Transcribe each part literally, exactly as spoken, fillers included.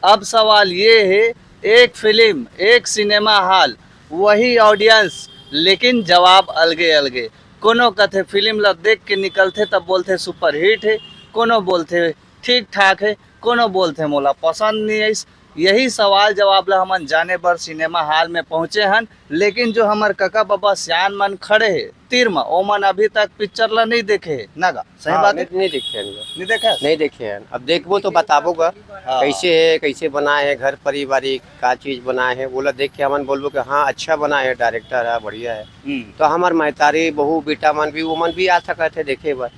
अब सवाल ये हे, एक फिल्म, एक सिनेमा हॉल, वही ऑडियंस, लेकिन जवाब अलगे अलगे। कोनो कथे फिल्म ला देख के निकलथे तब बोलथे सुपरहिट हे, कोनो बोलथे ठीक ठाक हे, कोनो बोलथे मोला पसंद नहीं आइस। यही सवाल जवाब ला हमन जाने बर सिनेमा हॉल में पहुंचे हन, लेकिन जो हमर कका बबा सियान मन खड़े हे तीर म, ओमन अभी तक पिक्चर ला नहीं देखे हे ना गा। सही हाँ, बात हे? नहीं, नहीं देखे हन गा। नहीं देखा? नहीं देखे हन। अब देखबो तो बताबो गा, हाँ। कैसे हे, कैसे बनाए हे, घर पारिवारिक का चीज बनाए हे, ओला देख के हमन बोलबो कि हाँ, अच्छा बनाए हे, डायरेक्टर हे, बढ़िया हे। हम्म। तो हमर महतारी, बहू, बेटा मन भी, ओमन भी आ सकत हे देखे बर।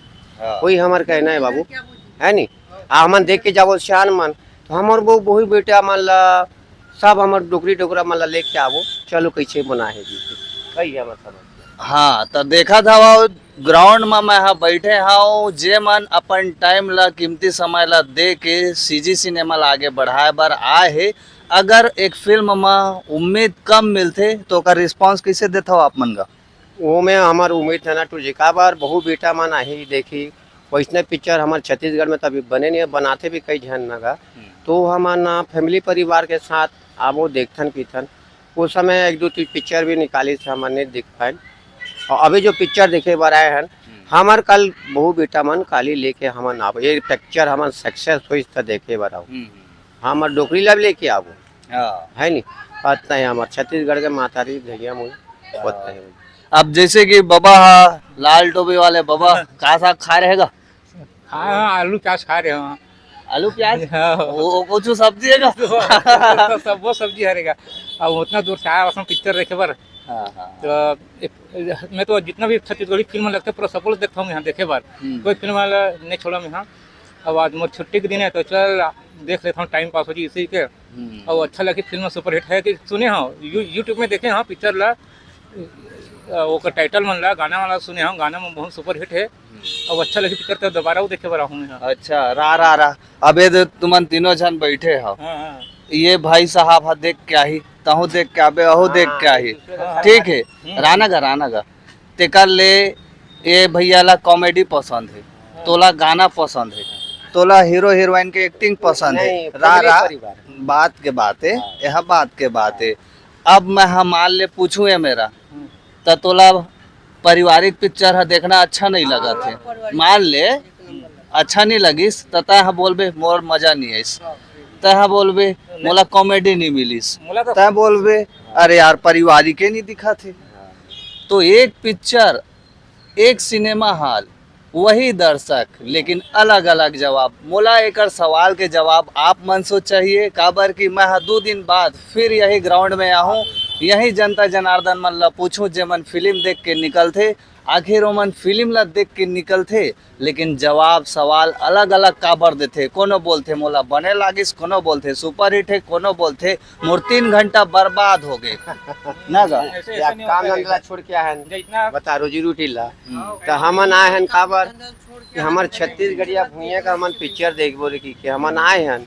हाँ। वही हमर कहना हे बाबू, है नी? आ हमन देख के जाबो सियान मन, तो हमर बहू, बहू बेटा मन ला, सब हमर डोकरी डोकरा मन ला लेके आबो, चलो कैसे बनाए हे जी, कही हमर समझ में। हाँ, तो देखत हवव, ग्राउंड म मैं ह बैठे हव, जे मन अपन टाइम ला, कीमती समय ला दे के सीजी सिनेमा ला आगे बढ़ाए बर आए हे। अगर एक फिल्म म उम्मीद कम मिलथे, तो ओकर रिस्पॉन्स कैसे देथव आप मन गा? ओमे हमर उम्मीद है ना टू जी, काबर बहू बेटा मन आही देखी, वैसने पिक्चर हमर छत्तीसगढ़ में तो अभी बने नहीं है, बनाथे भी कई झन न गा। हम्म। तो हमन फैमिली परिवार के साथ आबो, देखथन पीथन। उस समय एक दो ती पिक्चर भी निकालिस, हमन नहीं देख पाएन। और अभी जो पिक्चर देखे बर आए हन, हम्म। हमर कल बहू बेटा मन काली लेके हमन आबो, ये पिक्चर हमन सक्सेस होइस त देखे बर आबो। हम्म, हम्म। हमर डोकरी ला भी लेके आबो। हाँ। है नी? पता है हमर छत्तीसगढ़ के मातारी भैया मुझे पता है। अब जैसे कि बबा हा, लाल टोपी वाले बबा, का साग खा रहे गा? हाँ, हाँ, आलू प्याज खा रहे हो। आलू प्याज? हाँ। वो, वो कुछ सब्जी है गा? तो सब वो सब्जी हरेगा। अब उतना दूर से आया, उसमें पिक्चर देखे बर। हाँ, हाँ। तो एक, मैं तो जितना भी छत्तीसगढ़ी फिल्म लगते, पूरा सब लोग देखता हूँ यहाँ देखे बर। हम्म। कोई फिल्म वाला नहीं छोड़ा मैं यहाँ। अब आज मोर छुट्टी के दिन है, तो चल देख लेता हूँ, टाइम पास हो जी इसी के। हम्म। और अच्छा लगी, फिल्म सुपरहिट है कि सुने हो, यू-, YouTube में देखे हो पिक्चर ला, अ, ओकर टाइटल मन ला, गाना वाला सुने हो, गाना में बहुत सुपरहिट है। हम्म। और अच्छा लगी पिक्चर, तो दोबारा वो देखे बर आहूँ मैं। अच्छा, रा, रा, रा। अबे दे तुमन तीनों झन बैठे हो। हाँ, हाँ। ये भाई साहब हा देख के आही, तहूँ देख के आबे, अहू देख के आही। हाँ। ठीक है, हम्म। राना गा, राना गा। तेकर ले ए भैया ला कॉमेडी पसंद हे, हाँ। तोला गाना पसंद हे, तोला हीरो हीरोइन के एक्टिंग पसंद हे। नहीं, रा, फैमिली रा, परिवार। बात के बात हे, हाँ। यह बात के बात हे। अब मैं ह मान ले पूछूं ए मेरा, हम्म। त तोला पारिवारिक पिक्चर ह देखना अच्छा नहीं हाँ, लगत हे। पारिवारिक मान ले, हम्म। अच्छा नहीं लगिस, त तय ह बोलबे, "मोर मजा नहीं आइस।" हाँ। तय ह बोलबे, "मोला कॉमेडी नहीं मिलिस।" मोला तो तय बोलबे, "अरे यार, पारिवारिक ही नहीं दिखत हे।" तो एक पिक्चर, एक सिनेमा हॉल, वही दर्शक, लेकिन अलग-अलग जवाब। मोला एकर सवाल के जवाब आप मन से चाहिए, काबर कि मैं ह दू दिन बाद फिर यही ग्राउंड में आहूँ, यही जनता जनार्दन मन ला पूछूं, जेमन फिल्म देख के निकलथे, आखिर ओमन फिल्म ला देख के निकलथे, लेकिन जवाब सवाल अलग-अलग काबर देथे। कोनो बोलथे, "मोला बने लागिस," कोनो बोलथे, "सुपरहिट हे," कोनो बोलथे, "मोर तीन घंटा बर्बाद हो गे।" ना गा? ऐसे, या ऐसे नहीं काम होता धंधा है। छोड़ के आए हन, जितना बता, रोजी रोटी ला। हम्म। तो हमन आए हन काबर कि हमर छत्तीसगढ़िया भुइयां का हमन पिक्चर देखबो रे कि, कि हमन आए हन,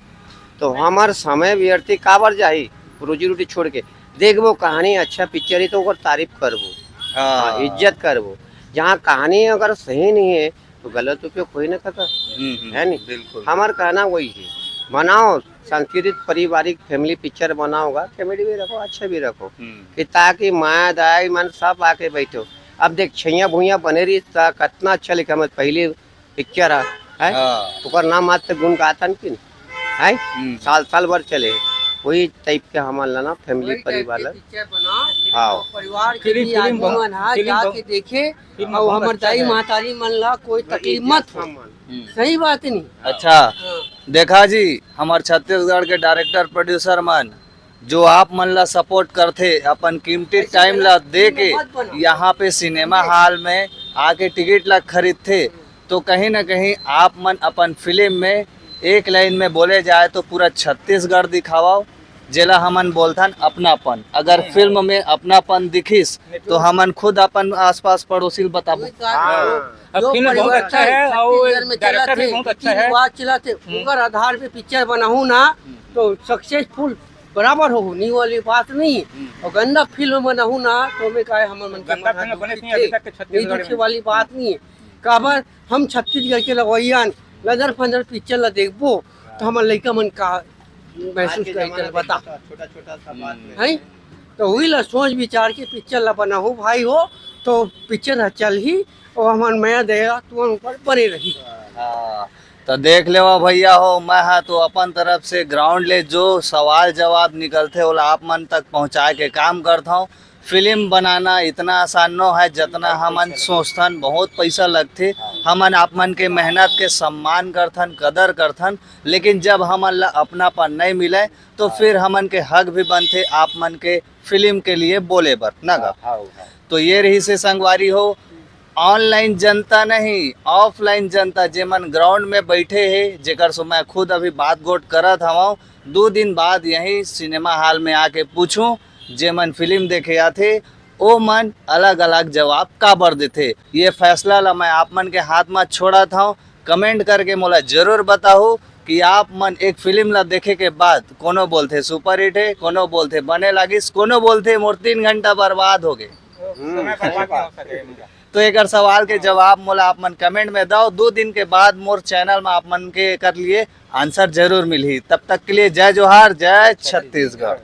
तो हमर समय व्यर्थ काबर जाही, रोजी रोटी छोड़ के? देखबो कहानी अच्छा पिक्चर ही तो ओकर तारीफ करबो। हाँ। हाँ, इज्जत करबो। जहाँ कहानी अगर सही नहीं है, तो गलत उपयोग होई ना काका, हम्म, हम्म, है नी? बिल्कुल। हमर कहना वही है, बनाओ सांस्कृतिक पारिवारिक फैमिली पिक्चर बनाओगा, कॉमेडी भी रखो, अच्छा भी रखो, हम्म। कि ताकि माँ दाई मन सब आके बैठो। अब देख, छैया भुइया बने रही त कितना अच्छा लिखा, हम पहले पिक्चर है, है? हाँ। ओकर नाम आज तक गुन गाथन कि नहीं? है? हम्म। साल साल भर चले। वही टाइप के हमन ला ना फैमिली वही टाइप परिवार के ला। पिक्चर बना, हाँ। और परिवार के फिल्म, भी फिल्म आदमी बहुत, मन हा फिल्म जाके बहुत, देखे, फिल्म और बहुत हमर अच्छा दाई है। महतारी मन ला कोई वही तकलीफ मत इज्जत हो। हमन। हम्म। सही बात नहीं? अच्छा, हाँ। देखा जी, हमर छत्तीसगढ़ के डायरेक्टर प्रोड्यूसर मन जो आप मन ला सपोर्ट करथे, अपन कीमती ऐसे टाइम गलत ला दे फिल्म के मत बनाओ। यहाँ पे सिनेमा हॉल में आके टिकट ला खरीदथे, तो कहीं ना कहीं आप मन अपन फिल्म में एक लाइन में बोले जाए तो पूरा छत्तीसगढ़ दिखावव, जेला हमन बोलथन अपनापन। अगर हम्म। फिल्म में अपनापन दिखिस, तो हमन खुद अपन आसपास पड़ोसी ल बताबो। कोई बात हाँ। नहीं। अब जो फिल्म बहुत परिवार अच्छा है और छत्तीसगढ़ में डायरेक्टर चलत भी है, बहुत अच्छा रीति है। रिवाज चलत है, हम्म। ओकर आधार पे पिक्चर बनाहू ना, हम्म। तो सक्सेसफुल बराबर हो, नहीं वाली बात नहीं। हम्म। और गंदा फिल्म बनाहू ना, तो मैं कहे हमर मन के गंदा मन फिल्म दुखी बने नहीं थे। अभी तक के छत्तीसगढ़ नहीं दुखे में। वाली बात नहीं है। काबर हम छत्तीसगढ़ के लवैया हन, लदर फंदर पिक्चर ला देखबो, तो हमर लइका मन का महसूस कर चल बता। छोटा छोटा सा बात में है। तो वही ला सोच विचार के पिक्चर ला बनाहू भाई हो, तो पिक्चर ह चलही और हमन मया दया तुमन ऊपर बने रही। हाँ, तो देख लेवा भैया हो, मैं हा तो अपन तरफ से ग्राउंड ले जो सवाल जवाब निकलथे ओला आप मन तक पहुँचाए के काम करत हूँ। फिल्म बनाना इतना आसान नो है जितना हमन सोचथन, बहुत पैसा लगथे। हमन आप मन के मेहनत के सम्मान करथन, कदर करथन, लेकिन जब हमन ला अपनापन नहीं मिले तो फिर हमन के हक भी बनथे आप मन के फिल्म के लिए बोले बर ना गा। तो ये रहिसे संगवारी हो, ऑनलाइन जनता नहीं, ऑफलाइन जनता, जेमन ग्राउंड में बैठे हे, जेकर से मैं खुद अभी बात गोट करत हवं, दो दिन बाद यही सिनेमा हॉल में आके पूछूं, जेमन फिल्म देखे आथे, ओ मन अलग अलग जवाब काबर देथे। ये फैसला ला मैं आप मन के हाथ में छोड़त हवं। कमेंट करके मोला जरूर बताहू कि आप मन एक फिल्म ला देखे के बाद कोनो बोलथे सुपर हिट है, कोनो बोलथे बने लागिस, कोनो बोलथे मोर तीन घंटा बर्बाद हो गए। तो एक सवाल के जवाब मोला आप मन कमेंट में दो। दो दिन के बाद मोर चैनल में आप मन के कर लिए आंसर जरूर मिलही। तब तक के लिए जय जोहार, जय छत्तीसगढ़।